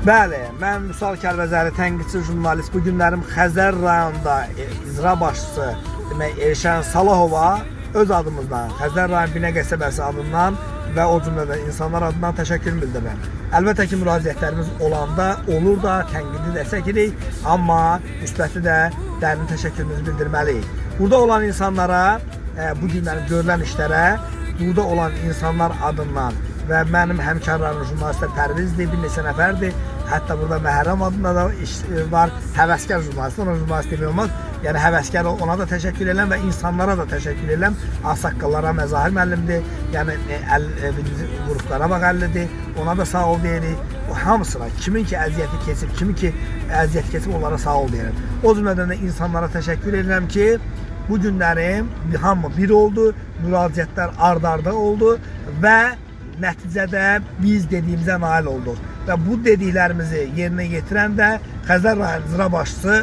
Bəli, mən Vüsal Kəlbəzərli, tənqidçi jurnalist. Bu günlərim Xəzər rayonunda icra başçısı, demək Elşən Salahova öz adımızdan, Xəzər rayon Binə qəsəbəsi adından və o cümlədən insanlar adından təşəkkür bildirirəm. Əlbəttə ki, müraciətlərimiz olanda olur da, tənqidi də çəkirik, amma müsbəti də dərin təşəkkürümüzü bildirməliyik. Burada olan insanlara, bu günlərin görülən işlərə, burada olan insanlar adından və mənim həmkarlarım jurnalistlər Pərvizdir, bir neçə nəfərdir. Hətta burada Məhərrəm adında da iş var, həvəskar jurnalist, ona jurnalist demək olmaz. Yəni həvəskar ona da təşəkkür edirəm və insanlara da təşəkkür edirəm. Ağsaqqallara Məzahir müəllimdir, yəni qruplara bax əllidir. Ona da sağ ol deyirik. O hamısına, kimin ki əziyyəti keçib, kimin ki əziyyət keçib onlara sağ ol deyirəm. O cümlədən də insanlara təşəkkür edirəm ki, bu günlərim hamı bir oldu, müraciətlər ard-arda oldu və nəticədə biz dediyimizə nail olduq. Və bu dediklərimizi yerinə yetirən də Xəzər rayon icra başçısı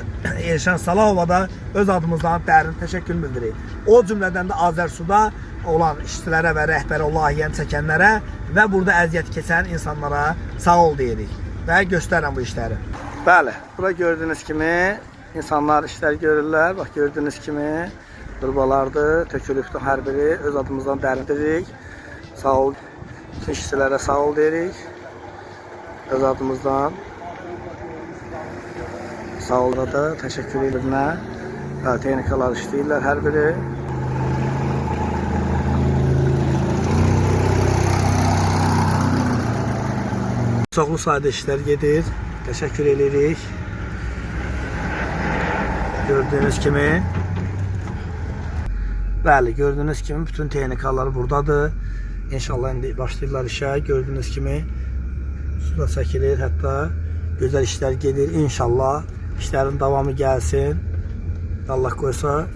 Elşən Salahova da öz adımızdan dərin təşəkkür bildiririk. O cümlədən də Azərsuda olan işçilərə və rəhbərə, o layihəni çəkənlərə və burada əziyyət keçən insanlara sağ ol deyirik və göstərirəm bu işləri. Bəli, bura gördüyünüz kimi insanlar işlər görürlər. Bax gördüyünüz kimi turbalardır, tökülübdür hər biri. Öz adımızdan dərin deyirik. Sağ ol. Bütün işçilərə sağ ol deyirik. Öz adımızdan. Sağ ol da təşəkkür edirəm. Bəli, texnikalar işləyirlər hər biri. Çoxlu sayda işlər gedir. Təşəkkür edirik. Gördüyünüz kimi. Bəli, gördüyünüz kimi bütün texnikalar buradadır. İnşallah indi başlayırlar işə. Gördüyünüz kimi su da çəkilir, hətta gözəl işlər gedir. İnşallah işlərin davamı gəlsin. Allah qoysa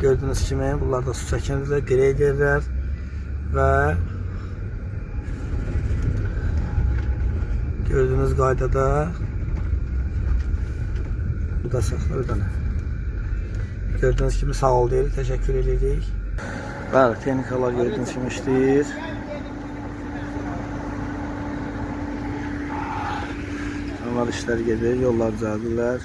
gördüyünüz kimi bunlar da su çəkinirlər, qreyderlər və gördüyünüz qaydada bu da saxla bir dənə. Gördüyünüz kimi sağ ol deyirik, təşəkkür edirik. Bəli, texnikalar gördüyünüz kimi işləyir. Onlar işlər gedir, yollar düzəldirlər.